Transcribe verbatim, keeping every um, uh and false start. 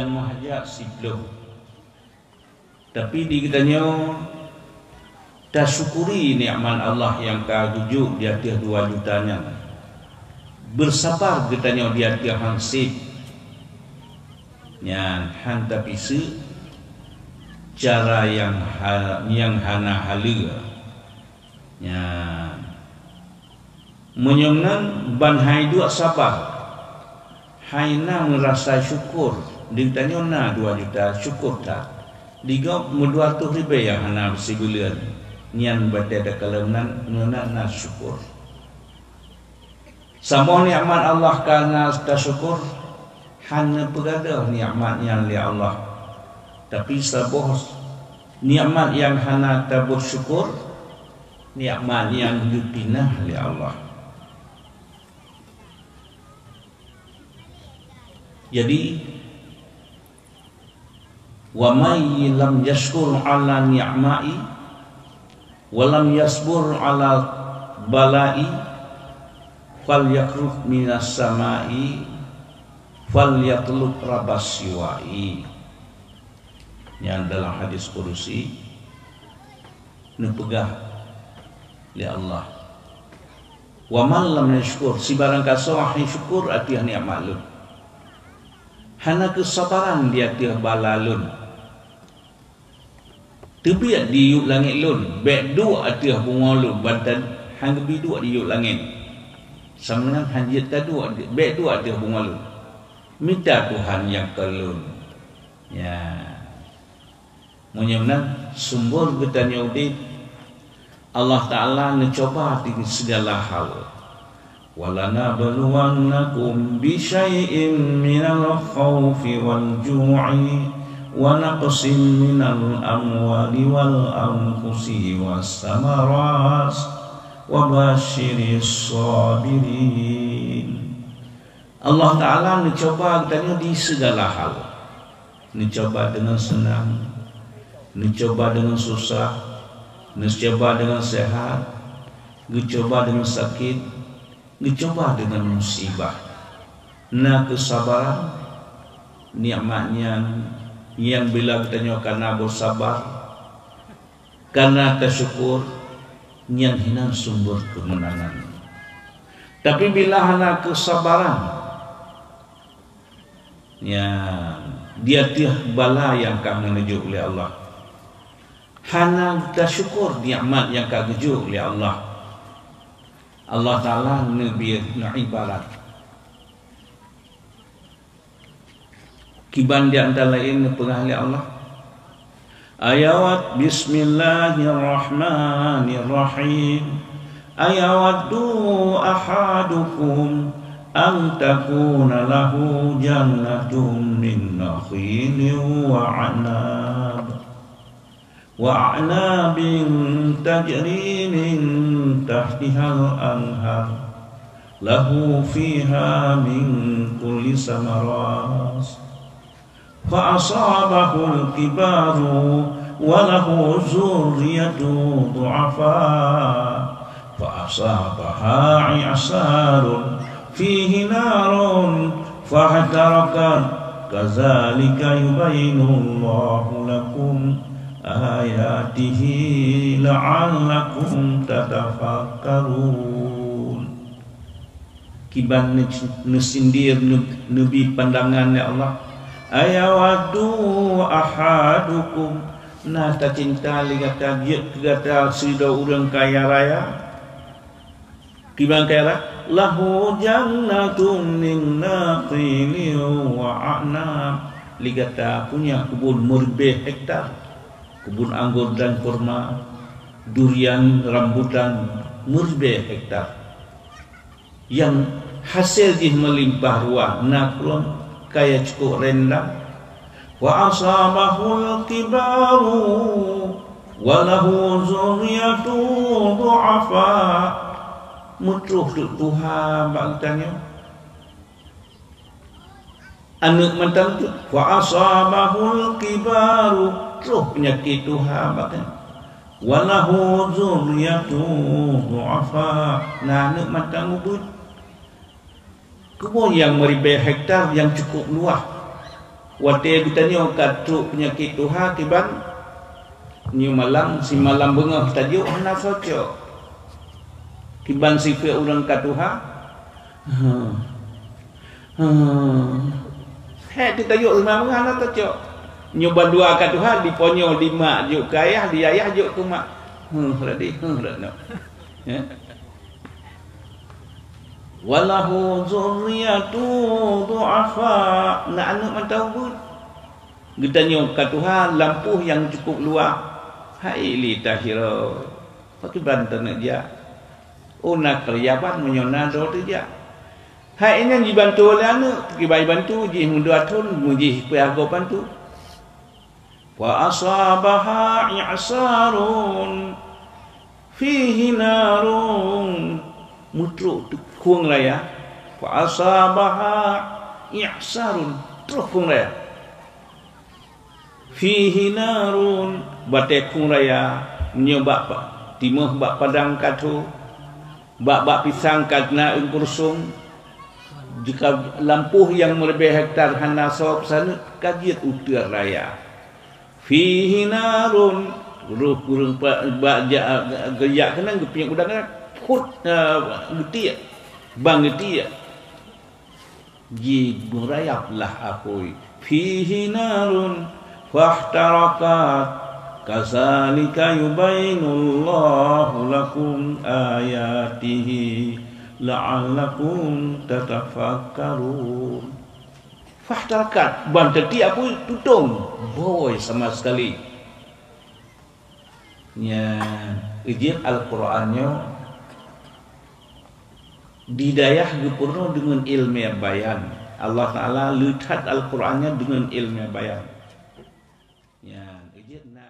Meuhajat siplôh. Tapi di geutanyoe tasyukuri nikmat Allah nyang ka geujok di ateueh dua juta nyan. Beusabar geutanyoe di ateueh han sép. Nyan han tapiseuk cara nyang ha-, nyang hana haleue. Nyan. Meunyoe nyan ban hai duek sabar, hai na meurasa syukur, di geutanyoe na dua juta syukur that. Di gob meudua reutôh ribèe nyang hana sibuleuen, nyan batèe takalon nan, nyan na syukur. Saboh nikmat Allah ka na tasyukur, hana peugah deuh nikmat nyan lé Allah. Tapi saboh nikmat nyang hana tabeusyukur, nikmat nyang geupinan lé Allah. Jadi, "Wa may lam yashkur ala ni'mai, wa lam yasbur ala balai, fal yakhruj minas samai, fal yatlub rabas siwai." Nyan dalam hadis kudusi neupeugah lé Allah, "Wa man lam yashkur, sibarang kasoe hai syukur ateueh nikmat Lôn, hana keusabaran di ateueh bala Lôn, teubiet di yup langét Lôn, bèk duek ateueh bungoe Lôn, bantan han geubi duek di yup langét." Sama ngon han jeuet taduek, bèk duek ateueh bungoe Lôn. Mita Tuhan nyang keu Lôn. Ya. Meunyoe meunan, sumber geutanyoe udép, Allah Ta'ala neucuba di sigala hal. "Wa lanabluwannakum bi syai'in minal khaufi wal ju'i wa naqsin minal amwali wal anfusi was samarat wa basyiris sabirin." Allah Ta'ala neucuba geutanyoe di sigala hal. Neucuba deungon seunang, neucuba deungon susah, neucuba deungon sehat, geucuba deungon sakét, geucuba deungon musibah. Na keusabaran, nikmat nyan, nyang bila geutanyoe kana beusabar, kana tasyukur, nyan hinan sumber keumeunangan. Tapi bila hana keusabaran, nyan di ateueh bala nyang ka geuneujok lé Allah, hana tasyukur nikmat nyang ka geujok lé Allah, Allah Ta'ala neubi neuibarat. Kiban di antara laén neupeugah lé Allah, ayawad-, bismillahirrahmanirrahim. Ayawaddu ahadukum an takuna lahu jannatun min nakhilin wa a'nab. وأعناب تجري من تحتها الأنهار له فيها من كل الثمرات فأصابه الكبر وله ذرية ضعفاء فأصابها إعصار فيه نار فاحترقت كذلك يبين الله لكم آياته لعلكم تتفكرون. Kiban neu-, neusindir neu-, neubi pandangan lé Allah. Ayawaddu ahadukum, na tacinta lé gata, jeuet keu gata sidroe ureuëng kaya raya. Kiban kaya raya, lahu jannatun min nakhilin wa a'nab. Lé gata punya keubun meuribée hektar, keubun anggô dan kurma, durian, rambutan, meuribée hektar. Nyang hasé jih meulimpah ruah, na krueng kaya cukôp rendang. Wa asabahul kibaru wa lahu dzurriyyatun du'afa. Meutroh teuk tuha bak geutanyoe. Aneuëk mantong teuk, fa asabahul kibaru, troh peunyakét tuha bak nyan. Wa lahu dzurriyyatun du'afa, na aneuëk mantong ubeuet. Keubon nyang meuribée hektar nyang cukôp luwah. Watée geutanyoe ka trok peunyakét tuha kiban, nyoe malam simalam beungoh tajok hana soe cok. Kiban sifeuet ureuëng ka tuha. Heh. Heh. Hék teutajok simalam beungoh hana tacok. Nyoe bandua ka tuha, diponyoe di mak jok keu ayah, di ayah jok keu mak. Heh, radi, heh, radi. Ya. Walahu dzurriyyatu dhu'afa, na aneuëk mantong buet. Geutanyoe ka tuha lampôh nyang cukup luwah. Hai li tahira. Pakriban taneuk jak? Oh, na keureujaban, meunyoe na droe teujak. Hai nyan jibantu lé aneuëk, pakriban jibantu, jih meudua thon, meujih peuhargoe bantu. Fa asabaha i'sarun fihi narun, meutrok teuk khueng raya. Fa asabaha i'sarun, troh khueng raya. Fihi narun, batée khueng raya, meunyoe bak pa-, timoh bak padang ka tho, bak-bak pisang ka na eungkur song, jika lampôh nyang meuleubeh hektar hana soe peusaneut, ka jeuet u teuk raya. Fihi narun, roh kureueng pa-, bak ja-, geujak keunan geupiep udang nyan, phut, eh, geutiek, bang geutiek. Jibeurayap lah apui. Fihi narun fahtarakat. Kadzalika yubayyinullahu lakum ayatihi la'allakum tatafakkarun. Fahtarakat, ban teutiek apui tutong, boi sama sekali. Nyan, jeuet Al-Qur'an nyoe di dayah geupeurunoe deungon ileumèe bayan. Allah Taala le that Al-Qur'an nyoe deungon ileumèe bayan. Nyan, jeuet na